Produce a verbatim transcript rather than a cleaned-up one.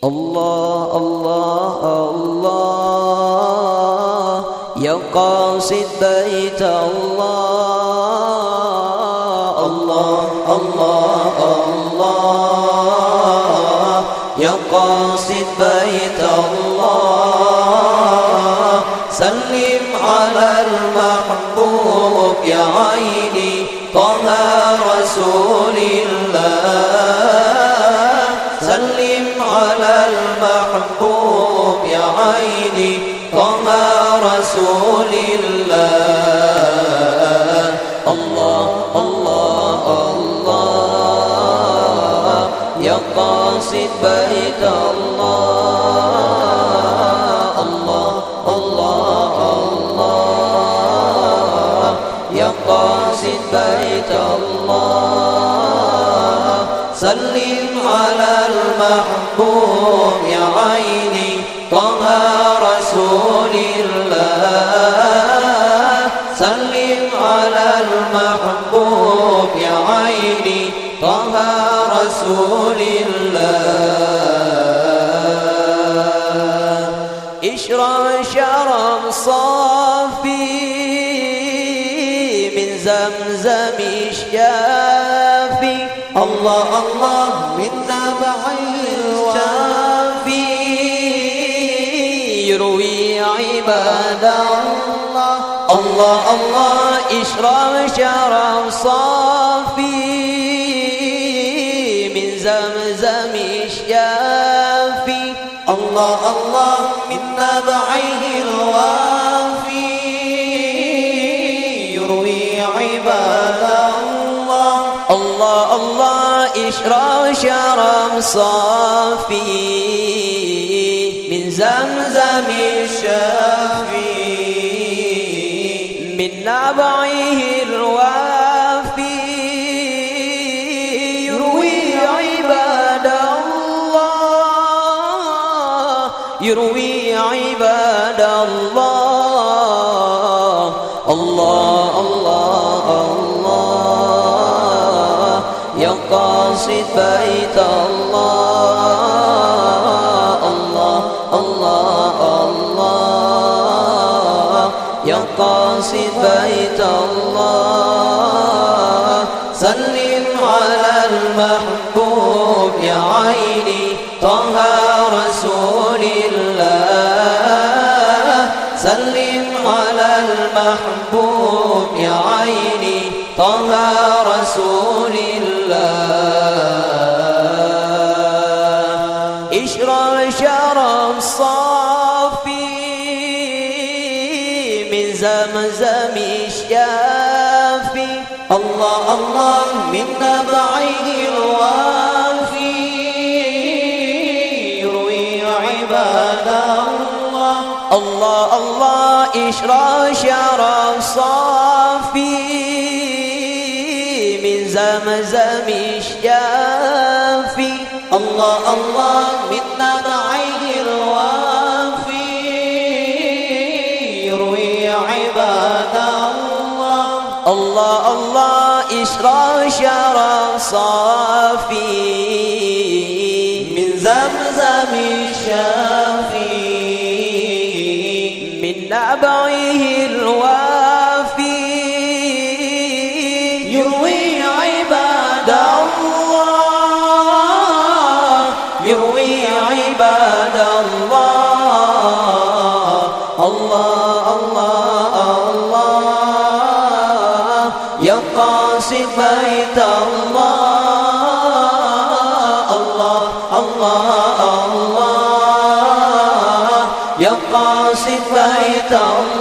Allah, Allah, Allah, ya qasid bait Allah. Allah, Allah, Allah, ya qasid bait Allah. Sallim alal mahbub ya aini, Taha Rasulillah. Sallim alal mahbub ya aini, Taha Rasulillah. Allah, Allah, Allah, ya qasid bait Allah. Allah, Allah, Allah, ya qasid bait Allah. Sallim alal mahbub ya aini, Taha Rasulillah. Sallim alal mahbub ya aini, Taha Rasulillah. Isyrab syarab safi min Zamzam syafi. Allah, Allah, min nab'il syafi, yurwi ibadallah. Allah, Allah, isyrab syarab safi min Zamzam syafi. Allah, Allah, min nab'ihil wafi, yurwi ibadallah. Allah, Allah, isyrab syarab safi min Zamzam syafi. Min nab'ihil wafi, yurwi ibadallah, yurwi ibadallah. Allah, Allah, Allah, ya qasid bait Allah. Allah, Allah, Allah, ya qasid bait Allah. Sallim alal mahbub ya aini, Taha Rasulillah. Sallim alal mahbub ya aini, Taha Rasulillah. Isyrab syarab safi min Zamzam syafi. Allah, Allah, min nab'ihil wafi, yurwi ibadallah. Allah, Allah, isyrab syarab safi min Zamzam syafi. Allah, Allah, min nab'ihil wafi, yurwi ibadallah. Allah, Allah, isyrab syarab safi min Zamzam syafi. Min nab'ihil wafi, yurwi ibadallah, yurwi ibadallah. Allah, Allah, Allah, ya qasid bait Allah. Allah, Allah, Allah, ya qasid bait Allah.